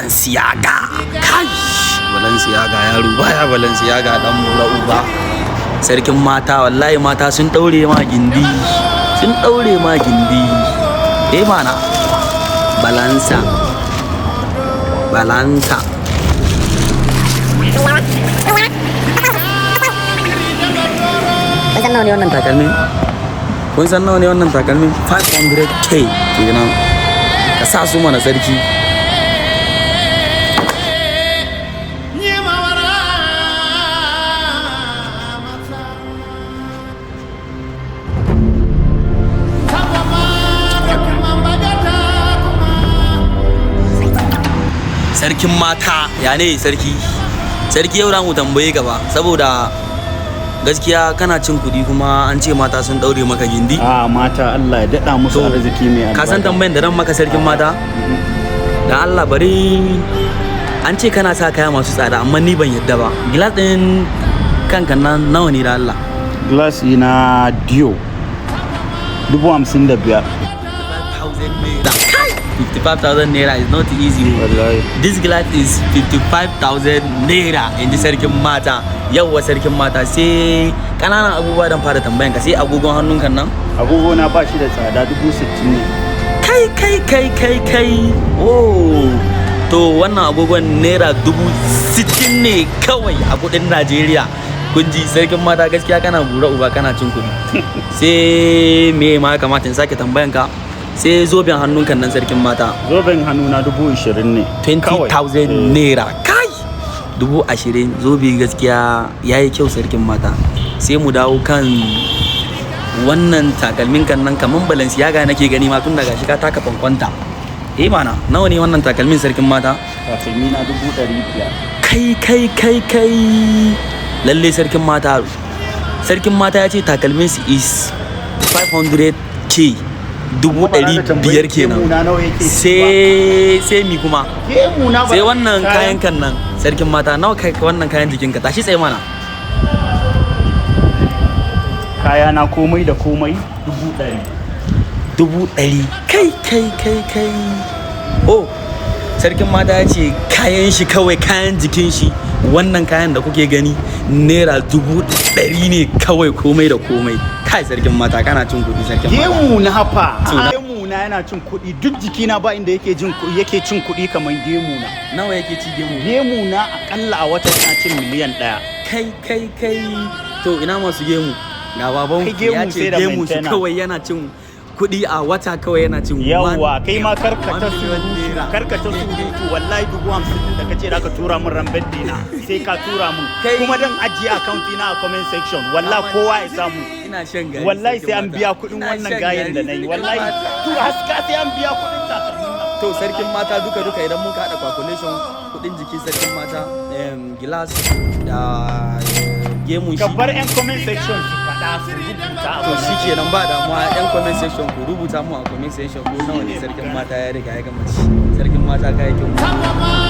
Balenciaga. Kai, Balenciaga, yaro baya Balenciaga dan mura uba. Sarkin mata, wallahi mata sun daure ma gindi, sun daure ma gindi. Eh mana, balansa balansa. Kun san nawa ne wannan takalmin? Kun san nawa ne wannan takalmin? 500K kenan. Ka sa su mana, sarki. Sarkin mata, ya ne sarki? Sarki, yau mu tambaye ka ba, saboda gaskiya kana cin kuɗi, kuma an ce mata sun ɗaure maka gindi. A mata, Allah ya daɗa musu To, arziki mai albarka. Ka san tambayan da ran maka, sarkin mata? Da Allah bari, an ce kana sa kaya masu tsada, amma ni ban yadda ba. Gilas ɗin kanka nan nawa ne, da Allah? Glass na Dio, 55,000. 55,000 naira. Kai! 55,000 naira is not easy. Wallahi. This glass is 55,000 naira, in ji sarkin mata. Yawwa sarkin mata, sai ƙananan abubuwa don fara tambayan ka, sai agogon hannunka nan. Agogo na ba shi da tsada, 60,000 ne. Kai kai kai kai kai. Oh. To, wannan agogon naira 60,000 ne kawai a kudin Najeriya. Kun ji sarkin mata, gaskiya kana bura uba, kana cin kuɗi. Sai me ma ya kamata in sake tambayan ka? Sai zoben hannunka nan, sarkin mata. Zoben hannu na 20,000 ne. Kawai. 20,000 naira. Kai, 20,000 zobe, gaskiya ya yi kyau, sarkin mata. Sai mu dawo kan wannan takalmin kan nan, kaman Balenciaga nake gani ma, tun daga shi ka taka fankwanta. Eh mana, nawa ne wannan takalmin, sarkin mata? Takalmi na 500,000. Kai kai kai kai, lalle sarkin mata, sarkin mata ya ce takalmin su is 500K, 500,000 kenan. Gemu na nawa yake ci ba? Sai mi kuma? Gemu na ba. Sai wannan kayan kan nan, sarkin mata, nawa kai wannan kayan jikinka? Tashi tsaye mana. Kaya na komai da komai 100,000. 100,000. Kai kai kai kai. Oh, sarkin mata ya ce kayan shi kawai, kayan jikin shi, wannan kayan da kuke gani, naira 100,000 ne kawai, komai da komai. Kai, sarkin mata, kana cin kuɗi, sarkin mata. Gemu na fa. To. Gemu na yana cin kuɗi. Duk jikina ba inda yake jin kuɗi, yake cin kuɗi kamar gemu na. Nawa yake ci gemu? Gemu na akalla a wata yana cin miliyan 1. Kai kai kai. To, ina masu gemu? Ga baban Kai, ku ya gemu ce sai da gemu shi maintainer. kawai yana cin kuɗi, a wata kawai yana cin Yawwa, kai ma karka ta 1 million surutu. naira. Karka ta surutu. Wallahi 50,000 din da kace zaka tura min ran birthday na, sai ka tura min. Kai. Kuma dan ajiye account ina a comment section, wallahi kowa ya samu. Ina shan gari, Wallahi sarkin sai an mata. biya kuɗin Ina wannan shan gayen da gari, nayi. sarkin Wallahi mata. to haska, sai an biya kuɗin takalmin nan. To, sarkin mata, duka duka idan muka haɗa calculation kuɗin jikin sarkin mata, gilas da gemun Ka shi. bar yan comment section su faɗa, su rubuta. To, shi kenan, ba damuwa. Yan comment section, ku rubuta mu a comment section ko nawa ne sarkin mata ya riga ya gama ci. Sarkin mata, kayakin mu.